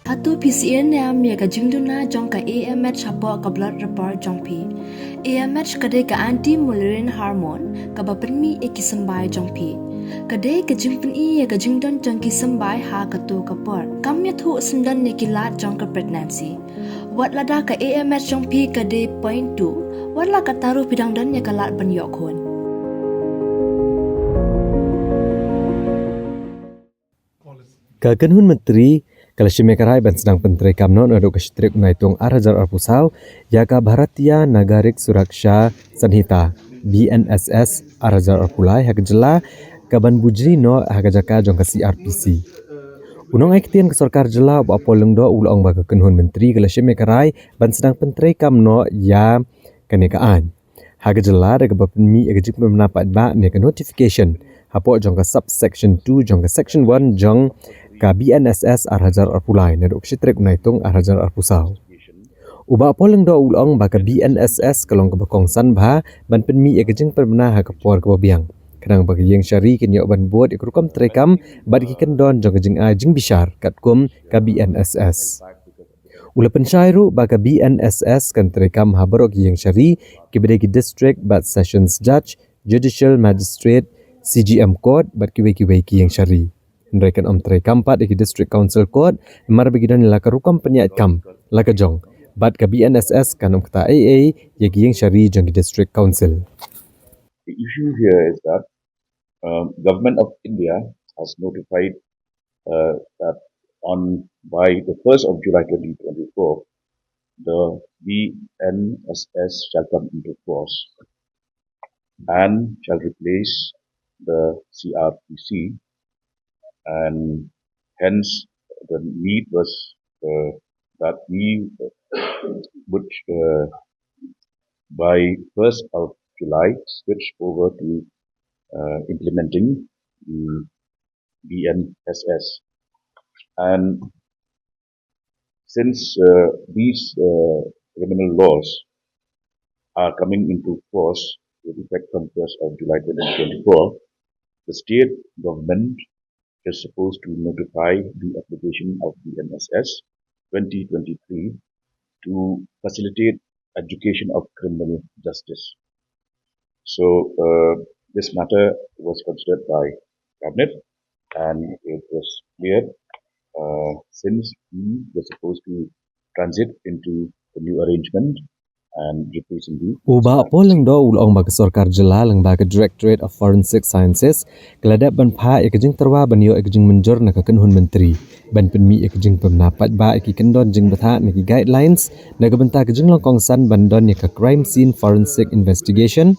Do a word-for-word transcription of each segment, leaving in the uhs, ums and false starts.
Hato phi sngewthuh ne em ïa ka jingduna jong ka A M H hapoh ka blood report jong phi? A M H ka dei ka anti-malarian hormone kaba pynmih ïa ki symbai jong phi. Ka dei ka jingpyni ïa ka jingdon jong ki symbai ha kato ka por. Kam ïathuh syndon ïa ki lad jong ka pregnancy. Wat lada ka A M H jong phi ka dei point two, wat la katta ruh phi dang don ïa ka lad ban ïoh khun. Ka kynhun myntri ka la shim ïa ka rai ban sdang pyntreikam noh naduh ka shi tarik u Naitung ar hajar arphew saw ïa ka Bharatiya Nagarik Suraksha Sanhita, B N S S, ar hajar arphew lai ha ka jylla, kaban bujli noh ha ka jaka jong ka C R P C. U nongai ktien ka sorkar jylla u Bah Paul Lyngdoh u la ong ba ka kynhun myntri ka la shim ïa ka rai ban sdang pyntreikam noh ïa kane ka aiñ ha ka jylla da kaba pynmih ïa ka jingpynbna paidbah ne ka notification hapoh jong ka subsection two jong ka section one jong ka B N S S ar hajar arphew lai naduh ka shi tarik u Naitung ar hajar arphew saw. U Bah Paul Lyngdoh u la ong ba ka B N S S ka long kaba kongsan bha ban pynmih ïa ka jingpynbna ha ka por kaba biang, khnang ba ka ïing shari kin ïoh ban bud ïa ka rukom treikam bad ki kyndon jong ka jingai jingbishar katkum ka B N S S. U la pynshai ruh ba ka B N S S kan treikam ha baroh ki ïing shari, kiba dei ki district bad sessions judge, judicial magistrate, C G M court bad kiwei kiwei ki ïing shari. Hynrei kan ym treikam pat ïa ki district council court, namar ba ki don ïa la ka rukom pynïaid kam la ka jong, bad ka B N S S kan ym kta ei ei ïa ki ïing shari jong ki district council. The issue here is that um, Government of India has notified uh, that on by the first of July twenty twenty-four, the B N S S shall come into force and shall replace the C R P C, and hence the need was uh, that we would uh, by first of July switch over to uh, implementing the B N S S. And since uh, these uh, criminal laws are coming into force with effect from first of July twenty twenty-four, the state government is supposed to notify the application of B N S S twenty twenty-three to facilitate education of criminal justice. So uh, this matter was considered by cabinet, and it was clear uh, since we were supposed to transit into the new arrangement and replace indeed. U Bah Paul Lyngdoh u la ong ba ka sorkar jylla lyngba ka Directorate of Forensic Sciences ka la dep ban phah ïa ka jingtyrwa ban ïoh ïa ka jingmynjur na ka kynhun myntri ban pynmih ïa ka jingpynbna paidbah ïa ki kyndon jingbthah na ki guidelines na ka bynta ka jinglong kongsan ban don ïa ka crime scene forensic investigation.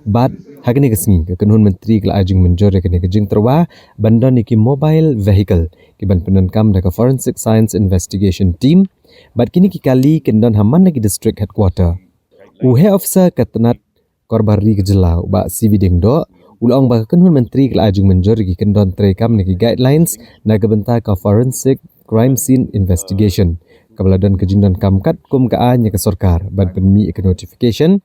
Bad ha kane ka sngi ka kynhun myntri ka la ai jingmynjur ïa kane ka jingtyrwa ban don ïa ki mobile vehicle ki ban pyndonkam da ka forensic science investigation team. Bad kine ki kali kin don ha man la ki district headquarter. U heh officer ka tnat Korbari ka jylla u Bah C V Diengdoh u la ong ba ka kynhun myntri ka la ai jingmynjur ïa ki kyndon treikam ne ki guidelines na ka bynta ka forensic crime scene investigation, kaba la don ka jingdonkam katkum ka aiñ ïa ka sorkar ban pynmih ïa ka notification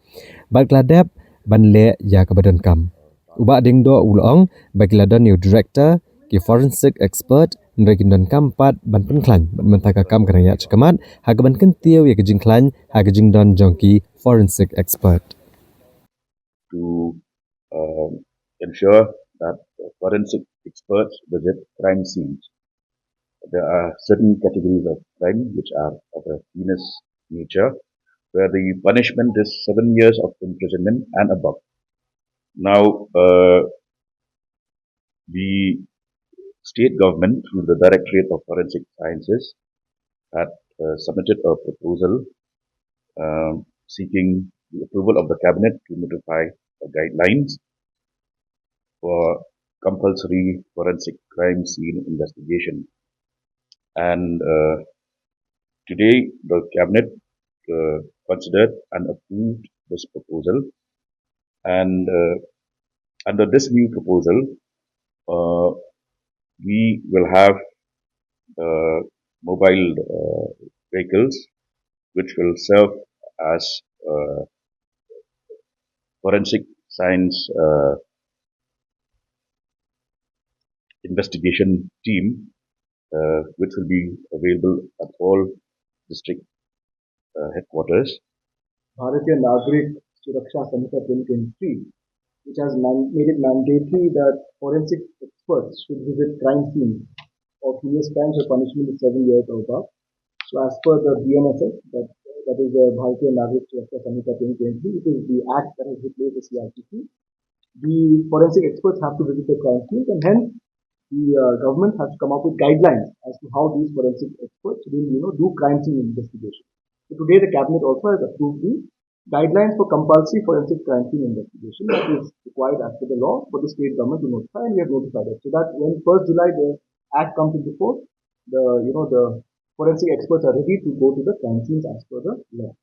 bad ka la dep ban leh ïa kaba donkam. U Bah Diengdoh u la ong ba ki la don ïa u director, ki forensic expert, hynrei kin donkam pat ban pynkhlaiñ bad mynta ka kam ka dang ïaid shakhmat ha kaban kyntiew ïa ka jingkhlaiñ ha ka jingdon jong ki forensic expert. To uh, ensure that forensic experts visit crime scenes. There are certain categories of crime which are of a heinous nature, where the punishment is seven years of imprisonment and above. Now, uh, the state government, through the Directorate of Forensic Sciences, had uh, submitted a proposal uh, seeking the approval of the cabinet to notify the guidelines for compulsory forensic crime scene investigation. And uh, today, the cabinet uh, considered and approved this proposal. And uh, under this new proposal, uh, we will have uh, mobile uh, vehicles which will serve as uh, forensic science uh, investigation team uh, which will be available at all district uh, headquarters. Bharatiya Nagarik Suraksha Sanhita twenty twenty-three, which has man- made it mandatory that forensic experts should visit crime scenes of heinous crimes or punishment of seven years or above. So, as per the B N S S, that, that is the Bharatiya Nagarik Suraksha Sanhita twenty twenty-three, it is the act that has replaced the C R P C. The forensic experts have to visit the crime scenes, and hence the uh, government has to come up with guidelines as to how these forensic experts will, you know, do crime scene investigation. So today, the cabinet also has approved the guidelines for compulsory forensic crime scene investigation that is required as per the law for the state government to notify, and we have notified it. So that when first July the act comes into force, the, you know, the forensic experts are ready to go to the crime scenes as per the law.